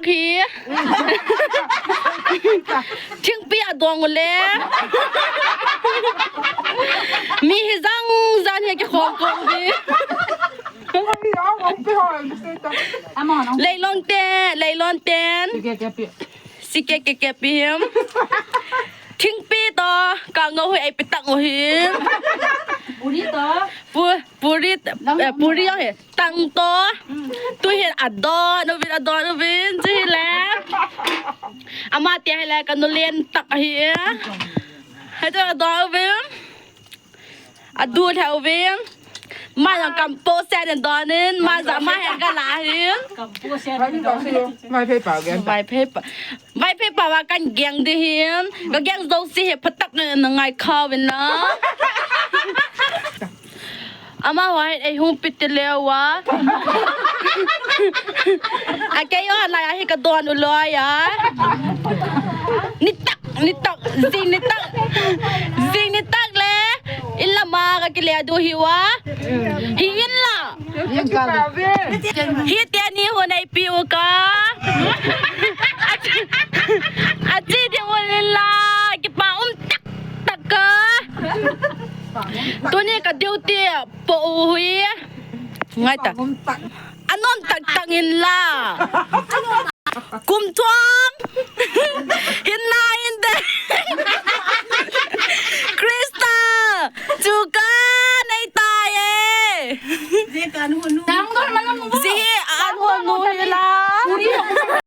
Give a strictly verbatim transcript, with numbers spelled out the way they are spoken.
Hi. Thingpi adong le. Mi hi jang jan hi kikhom khom hi. Leilon te, leilon ten. Sike ke ke pi him. Thingpi to, ka ngou hi ei pi tang u him. Puri to. Pu-, puri, eh, puri ahi. Tang to. Tu hin adon uvin, adon uvin, ji le. Ama tia hi le ka nu len tak ahi. Hei tu adon uvin. Adu le uvin. Ma jang kampo se den donin, ma jang ma hen ka la hin. Mai phei pa gen. Mai phei pa. Mai phei pa wa kan geng di hin. Ka geng jo si he phatak na ngai khau vin na. Ama wa hin ei hung pit ti le wa. A kei yo la ya hi ka don u lo ya. Ni tak, ni tak, jing ni tak. Jing ni tak le. Ila ma ka kile du hi wa. Hi in la. Hi te ni hu nei pi u ka. Achi, achi di u in la. Kipa um tak tak ka. Tuni ka duty po u hui. Ngai ta. Anom tak tak in la. Kum thum. Hin na in de.